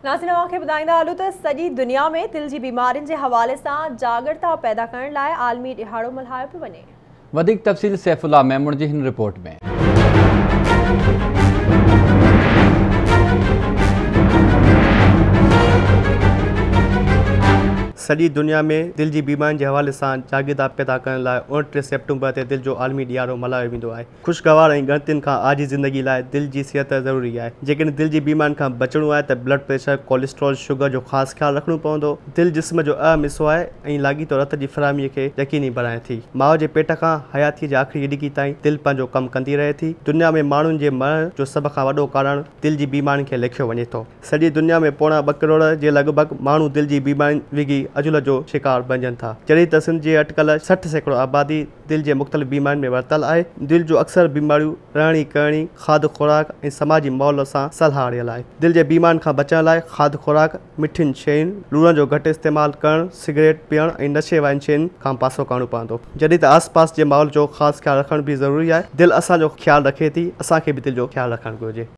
ناظرين اوهان کي ٻڌائيندا هلون ته سڄي دنيا ۾ دل جي بيمارين جي حوالي سان جاڳرتا پيدا ڪرڻ لاء عالمي ڏهاڙو ملهايو پيو وڃي. وڌيڪ تفصيل سيف الله ميمڻ جي هن رپورٽ ۾. سڄي دنيا ۾ دل جي بيمارين جي حوالي سان جاڳرتا پيدا ڪرڻ لاء 29 سيپٽمبر تي دل جو عالمي ڏهاڙو ملهايو ويندو آهي. خوشگوار ۽ ڳڻتين کان آجي زندگي لاء دل جي صحت ضروري آهي. جيڪڏهن دل جي بيمارين کان بچڻو آهي ته بلڊ پريشر، ڪوليسٽرول، شگر جو خاص خيال رکڻو پوندو. دل جسم جو اهم حصو آهي ۽ لاڳيتو رت جي فراهمي کي يقيني بڻائي ٿي. ماء جي پيٽ کان حياتيء جي آخري هڏڪي تائين دل پنهنجو ڪم ڪندي رهي ٿي. دنيا ۾ ماڻهن جي مرڻ جو سڀ کان وڏو ڪارڻ دل جي بيمارين کي ليکيو وڃي ٿو. سڄي دنيا ۾ پوڻا ٻه ڪروڙ جي لڳ ڀڳ ماڻهو دل جي بيمارين وگهي اجل جو شڪار بنجن ٿا. جڏهن ته سنڌ جي اٽڪل 60% آبادي دل جي مختلف بيمارين ۾ ورتل آهي. دل جون اڪثر بيماريون رهڻي ڪهڻي، کاڌ خوراڪ ۽ سماجي ماحول سان سلهاڙيل آهي. دل جي بيمارين کان بچڻ لاء کاڌ خوراڪ، مٺين شين، لوڻ جو گهٽ استعمال ڪرڻ، سگريٽ پيئڻ ۽ نشي وارين شين کان پاسو ڪرڻو پوندو. جڏهن ته آس پاس جي ماحول جو خاص خيال رکڻ به ضروري آهي. دل اسان جو خيال رکي ٿي، اسان کي به دل جو خيال رکڻ گهرجي.